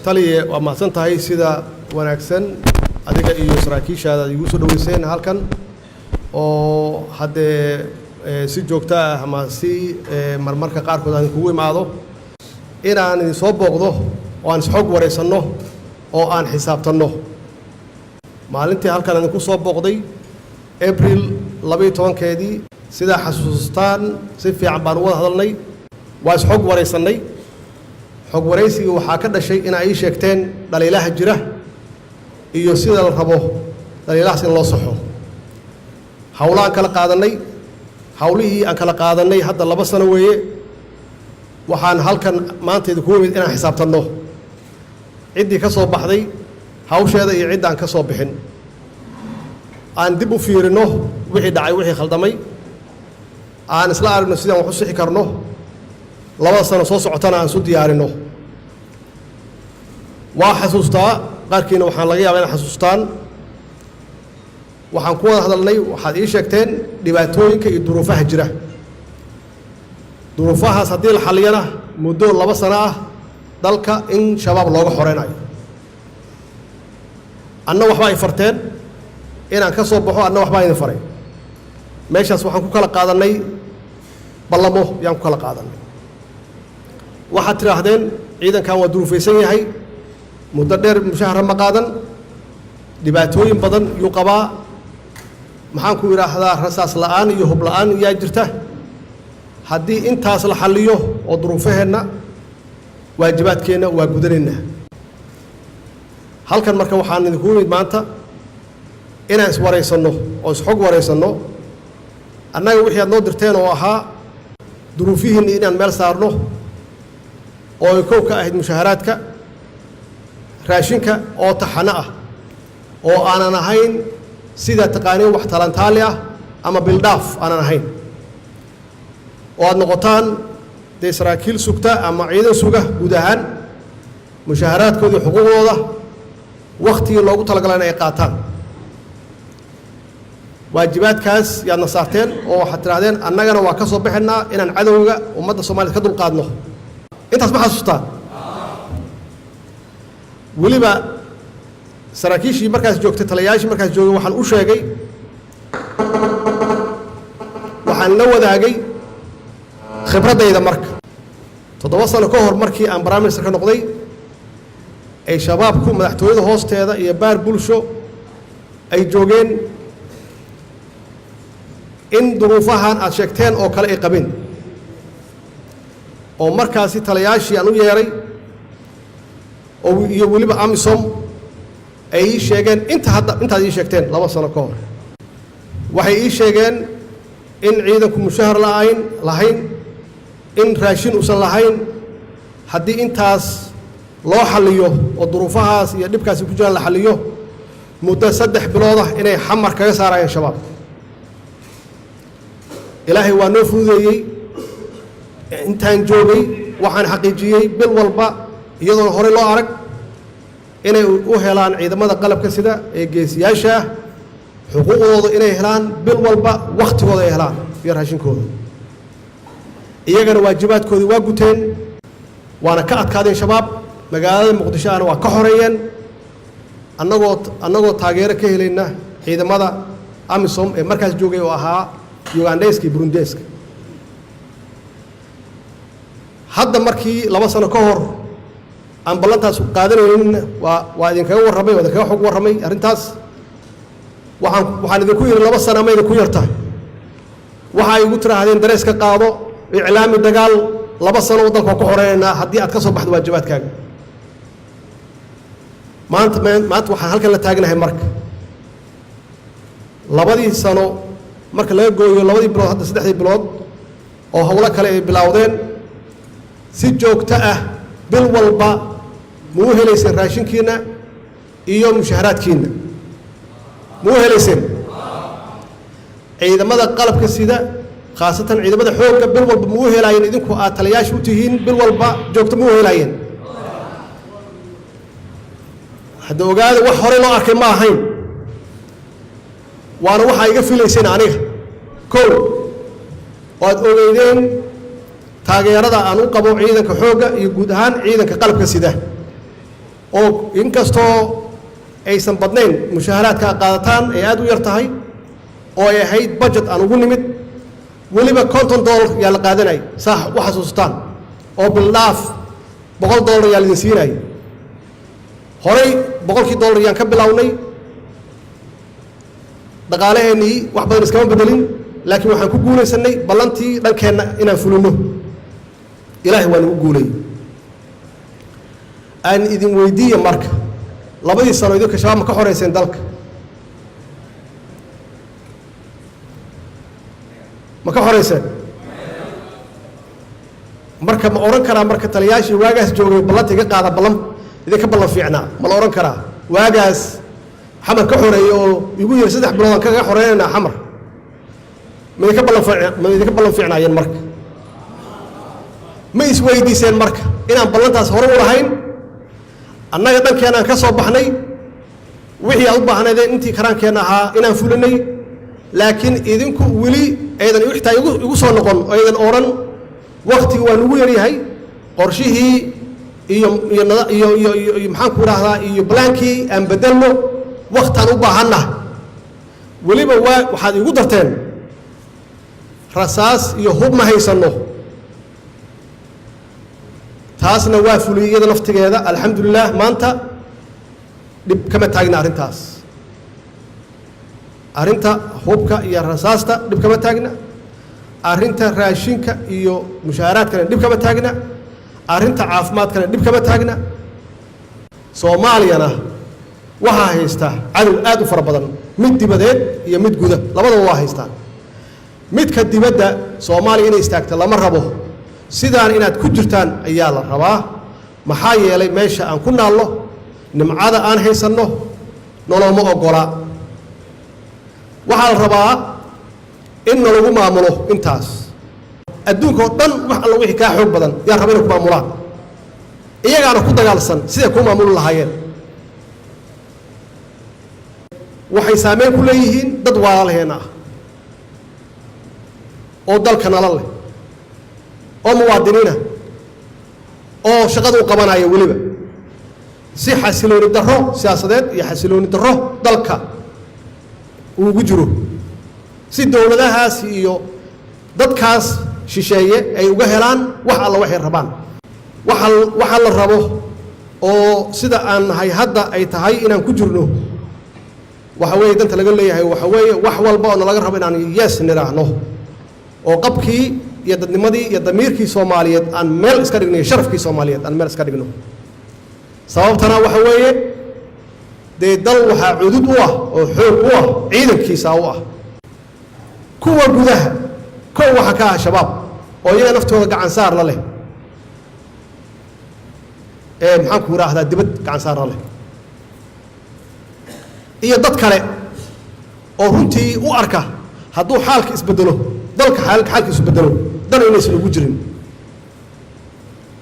Taliye, waa mahadsan tahay sida wanaagsan adiga iyo saraakiishaada aad igu soo dhoweyseen halkan, oo haddee si joogto ah ama si marmarka qaarkood aan kugu imaado inaan idin soo booqdo oo aan isxog waraysanno oo aan xisaabtanno. Maalintii halkan idinku soo booqday, Abril 12-keedii, sidaa xasuustaan si fiican baan u wada hadalnay, waa isxog waraysannay. Xog waraysigii waxaa ka dhashay in ay ii sheegteen dhaliilaha jira iyo sida la rabo dhaliilahaas in loo saxo. Howlaan kala qaadannay, howlihii aan kala qaadannay hadda 2 sano weeye. Waxaan halkan maanta idinku imid inaan xisaabtanno ciddii ka soo baxday hawsheeda iyo ciddaan ka soo bixin, aan dib u fiirinno wixii dhacay, wixii khaldamay, aan isla aragno sidaan wax u sixi karno, 2da sano soo socotana aan isu diyaarinno. Waa xasuustaa, qaarkiina waxaan laga yaabaa inay xasuustaan waxaan ku wada hadalnay. Waxaad ii sheegteen dhibaatooyinka iyo duruufaha jira. Duruufahaas haddii la xalliyana, muddo 2 sano ah dalka in Shabaab looga xoreynayo. Anna waxba ay farteen inaan ka soo baxo, anna waxbaa idin faray. Meeshaas waxaan ku kala qaadannay ballamo yaan ku kala qaadannay. Waxaad tidhaahdeen ciidankan waa duruufaysan yahay, muddo dheer mushahara ma qaadan, dhibaatooyin badan yuu qabaa, maxaan ku idhaahdaa, rasaas la'aan iyo hub la'aan yaa jirta. Haddii intaas la xalliyo oo duruufaheenna, waajibaadkeenna waa gudanaynaa. Halkan marka waxaan idinku imid maanta inaan iswaraysanno oo isxog waraysanno, annaga wixii aad noo dirteen oo ahaa duruufihiinni inaan meel saarno, oo ay kow ka ahayd mushaharaadka, raashinka oo taxano ah, oo aanan ahayn sida taqaaniin wax talantaali ah ama bildhaaf aanan ahayn, oo aad noqotaan dee saraakiil sugta ama ciidan suga guud ahaan mushaharaadkooda iyo xuquuqdooda wakhtigii loogu talagalay in ay qaataan. Waajibaadkaas yaadna saarteen oo waxaad tidhahdeen annagana waa ka soo baxaynaa inaan cadowga ummadda Soomaaliyed ka dulqaadno. Intaas ma xasuustaan? Weliba saraakiishii markaas joogtay, talayaashii markaas joogay, waxaan u sheegay, waxaan la wadaagay khibraddayda. Marka 7 sano ka hor, markii aan prime minister ka noqday, ay Shabaabku madaxtooyada hoosteeda iyo baar bulsho ay joogeen, in duruufahan aad sheegteen oo kale ay qabeen, oo markaasi talayaashii aan u yeeray oo iyo weliba AMISOM ay ii sheegeen inta hadda intaad ii sheegteen 2 sano ka hor. Waxay ii sheegeen in ciidanku mushahar la'ayn lahayn, in raashin uusan lahayn. Haddii intaas loo xalliyo oo duruufahaas iyo dhibkaasi ku jiraan la xalliyo, muddo 3 bilood ah inay Xamar kaga saarayeen Shabaab. Ilaahay waa noo fududeeyey. Intaan joogay waxaan xaqiijiyey bil walba, iyadoona horey loo arag, inay u helaan ciidamada qalabka sida ee geesiyaasha ah xuquuqdooda, inay helaan bil walba wakhtigooda ay helaan iyo raashinkooda. Iyagana waajibaadkoodii waa guteen, waana ka adkaadeen Shabaab, magaalada Muqdisho ahna waa ka xoreeyeen, annagoo taageero ka helayna ciidamada AMISOM ee markaas joogay oo ahaa Ugandheeska iyo Burundeeska. Hadda markii 2 sano ka hor aan ballantaas qaadanaynin, waa idinkaga warramay, waa idinkaga xog warramay arrintaas. Waxaan idinku yidhi 2 sano ama idinku yarta. Waxaa igu tiraahdeen dareeska qaado, iclaami dagaal, 2 sano oo dalka waa ku xoreynaynaa haddii aad ka soo baxdo waajibaadkaaga. Maanta waxaan halkan la taagnahay marka labadii sano marka laga gooyo labadii bilood, hadda saddexdii bilood oo howlo kale ay bilowdeen, si joogto ah bil walba ma u helayseen raashinkiinna iyo mushaharaadkiinna? Ma u helayseen ciidamada qalabka sida, khaasatan ciidamada xoogga, bil walba ma u helaayeen? Idinku aad talayaasha u tihiin, bil walba joogto ma u helaayeen? Hadda ogaada, wax horey loo arkay ma ahayn, waana waxaa iga filayseen aniga kow, oo aad ogeydeen taageerada aan u qabo ciidanka xoogga iyo guud ahaan ciidanka qalabka sida. Oo inkastoo aysan badnayn mushaaharaadka aad qaadataan ay aad u yar tahay, oo ay ahayd budget aan ugu nimid, weliba $50 yaa la qaadanay, saa u xasuustaan, oo bildhaaf $100 yaa laidin siinay. Horay $100 yaan ka bilownay. Dhaqaalaheennii wax badan iskama bedelin, laakiin waxaan ku guulaysanay ballantii dhankeenna inaan fulino. Ilaahay waa nagu guulayy. Aan idin weydiiya marka, 2dii sano idinka Shabaab ma ka xoreyseen dalka? Ma ka xoreyseen? Marka ma odhan karaa marka taliyaashii waagaas joogay ballanta iga qaada, ballan idinka ballan fiicnaa? Ma la odhan karaa waagaas Xamar ka xoreeyey oo igu yiri 3 bilood aan kaga xoreynaynaa Xamar, ma idinka ballan, ma idinka ballan fiicnaayeen? Marka ma isweydiiseen marka inaan ballantaas hore u lahayn? Annaga dhankeenaan ka soo baxnay, wixii aad u baahnaydeen intii karaankeenna ahaa inaan fulinay, laakiin idinku weli aydan xitaa igu soo noqon oo aydan odhan waktiga waa nugu yaryahay, qorshihii iyo iyo iyo iyo iyo maxaan ku idhaahdaa iyo balaankii aan bedelno, waktaan u baahannahay. Weliba waa waxaad igu darteen rasaas iyo hub ma haysanno. Taasna waa fuliyey iyada naftigeeda. Alxamdulilah, maanta dhib kama taagna arrintaas. Arrinta hubka iyo rasaasta dhib kama taagna, arrinta raashinka iyo mushaaraadkana dhib kama taagna, arrinta caafimaadkana dhib kama taagna. Soomaaliyana waxaa haysta cadow aad u fara badan, mid dibadeed iyo mid guda, labadaba waa haystaan. Midka dibadda, Soomaaliya inay istaagta lama rabo, sidaan inaad ku jirtaan ayaa la rabaa. Maxaa yeelay meesha aan ku naalno, nimcada aan haysanno noloma oggola. Waxaa la rabaa in nalagu maamulo intaas. Adduunka oo dhan wax alla wixii kaa xoog badan yaa raba inay ku maamulaan, iyagaana ku dagaalsan siday kuu maamuli lahaayeen. Waxay saameyn ku leeyihiin dad walaalaheena ah oo dalka nala leh oo muwaadiniina oo shaqada u qabanaya, weliba si xasilooni darro siyaasadeed iyo xasilooni darro dalka uu ugu jiro, si dowladahaas iyo dadkaas shisheeye ay uga helaan wax alla waxay rabaan. Waxa waxa la rabo oo sida aan nahay hadda ay tahay inaan ku jirno, waxa weeye danta laga leeyahay, waxa weeye wax walba oo nalaga rabo inaan yes nidhaahno, oo qabkii iyo dadnimadii iyo damiirkii Soomaaliyeed aan meel iska dhigno, iyo sharafkii Soomaaliyeed aan meel iska dhigno. Sababtana waxa weeye, dee dal waxaa cudud u ah oo xoog u ah ciidankiisa u ah. Kuwa gudaha kow waxaa ka ah Shabaab oo iyaga naftooda gacan saar la leh ee maxaan ku idhaahdaa dibad gacan saar la leh, iyo dad kale oo runtii u arka hadduu xaalka isbedelo, dalka xaalka isbedelo, dan inaysan ugu jirin,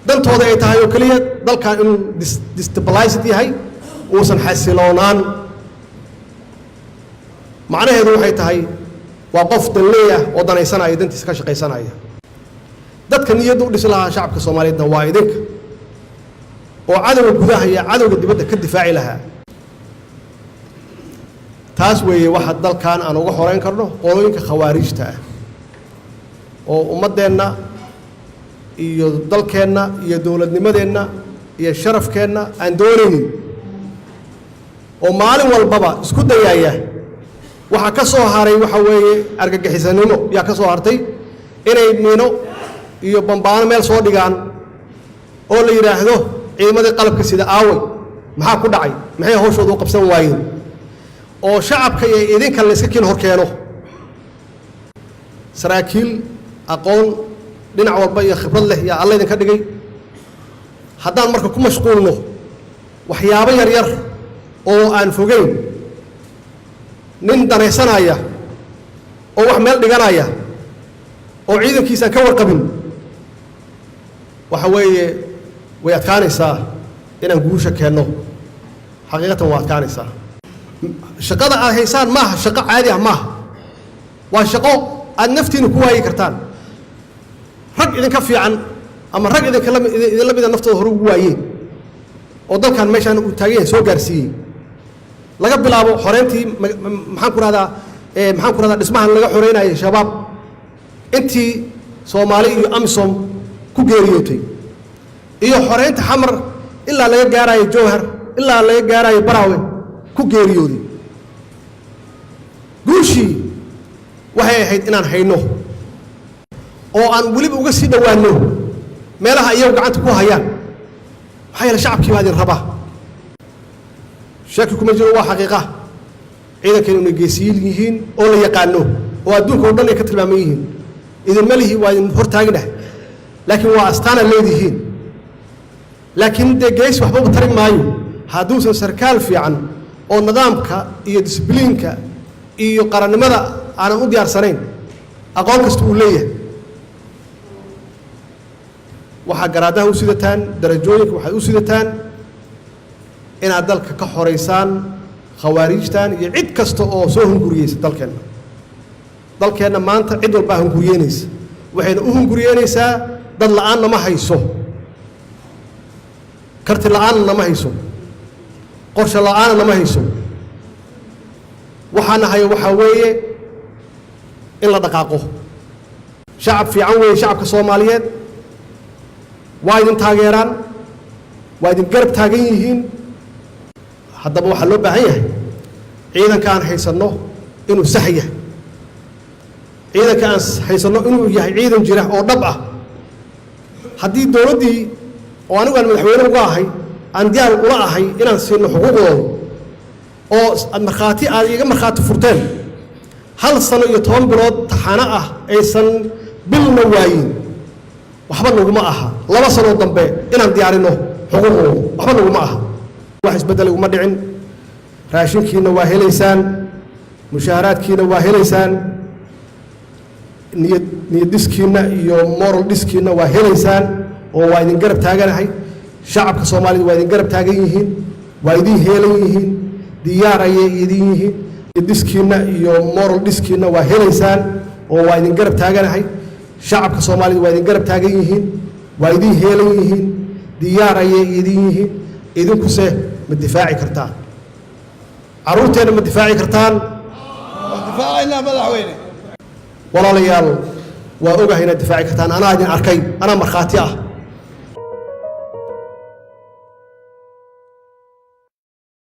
dantooda ay tahay oo keliya dalkan inuu destabilized yahay, uusan xasiloonaan. Macnaheedu waxay tahay waa qof danleey ah oo danaysanaya, dantiisa ka shaqaysanaya. Dadka niyadda u dhisi lahaa shacabka Soomaaliyeedna waa idinka, oo cadowga gudaha iyo cadowga dibadda ka difaaci lahaa. Taas weeye waxa dalkan aan uga xoreyn karno qolooyinka khawaarijta ah oo ummaddeenna iyo dalkeenna iyo dowladnimadeenna iyo sharafkeenna aan doonaynin, oo maalin walbaba isku dayaaya. Waxaa ka soo haray waxa weeye argagixisanimo yaa ka soo hartay, inay miino iyo bambaano meel soo dhigaan oo la yidhaahdo ciidamadii qalabka sida aaway, maxaa ku dhacay, maxay hawshooda u qabsan waayeen, oo shacabka iyo idinka la iska kiin hor keeno. Saraakiil aqoon dhinac walba iyo khibrad leh yaa Alla idinka dhigay. Haddaan marka ku mashquulno waxyaabo yar yar oo aan fogeyn, nin danaysanaya oo wax meel dhiganaya oo ciidankiisaan ka warqabin, waxa weeye way adkaanaysaa inaan guusha keenno. Xaqiiqatan waa adkaanaysaa. Shaqada aad haysaan maaha shaqo caadi ah, maaha, waa shaqo aad naftiina ku waayi kartaan. Rag idinka fiican ama rag idinla idinla mida naftooda hore ugu waayeen. Oo dalkan meeshaan uu taagan yahay soo gaarsiiyey, laga bilaabo xoreyntii, maxaan ku rahdaa, maxaan ku rahdaa, dhismahan laga xoreynayay Shabaab, intii Soomaali iyo AMISOM ku geeriyootay, iyo xoreynta Xamar ilaa laga gaarayo Jowhar, ilaa laga gaarayo Baraawe ku geeriyooday. Guushii waxay ahayd inaan hayno oo aan weliba uga sii dhowaanno meelaha iyagu gacanta ku hayaan. Maxaa yeele, shacabkii baa idin rabaa, shaki kuma jiro, waa xaqiiqa. Ciidankeenu inay geesiyiin yihiin oo la yaqaano oo adduunka oo dhan ay ka tilmaaman yihiin, idinma lihi, waa idin hortaaginah, laakiin waa astaana leedihiin. Laakiin dee geesi waxbaba tari maayo hadduusan sarkaal fiican oo nidaamka iyo disbliinka iyo qarannimada aanan u diyaarsanayn, aqoon kasta uu leeyahay. Waxaa garaadaha u sidataan, darajooyinka waxaad u sidataan inaad dalka ka xoraysaan khawaariijtan iyo cid kasta oo soo hunguriyeysa dalkeenna. Dalkeenna maanta cid walbaa hunguriyeynaysa, waxayna u hunguriyeynaysaa dad la'aanna ma hayso, karti la'aanna nama hayso, qorshe la'aanna nama hayso. Waxaana hayo waxaa weeye in la dhaqaaqo. Shacab fiican weeye shacabka Soomaaliyeed, waa idin taageeraan, waa idin garab taagan yihiin. Haddaba waxaa loo baahan yahay ciidanka aan haysanno inuu sax yahay, ciidanka aan haysanno inuu yahay ciidan jira oo dhab ah. Haddii dowladdii oo anigu aan madaxweyne uga ahay aan diyaar ula ahay inaan siino xuquuqdooda, oo aad markhaati aad iiga markhaati furteen 1 sano iyo 10 bilood taxano ah aysan bilna waayin, waxba naguma aha 2 sanoo dambe inaan diyaarinno xuquuqdooda, waxba naguma aha. Wax isbeddel iguma dhicin. Raashinkiina waa helaysaan, mushaaharaadkiina waa helaysaan, niyad dhiskiinna iyo moral dhiskiinna waa helaysaan, oo waa idin garab taaganahay. Shacabka Soomaalida waa idin garab taagan yihiin, waa idin heelan yihiin, diyaar ayay idin yihiin. Niyad dhiskiinna iyo moral dhiskiinna waa helaysaan, oo waa idin garab taaganahay. Shacabka Soomaalida waa idin garab taagan yihiin, waa idin heelan yihiin, diyaar ayay idin yihiin. Idinkuse ma difaaci kartaan carruurteenna? Ma difaaci kartaan? Difaacaynaa, madaxweyne. Walaalayaal, waa ogahay inaad difaaci kartaan. Anaa idin arkay, anaa markhaati ah.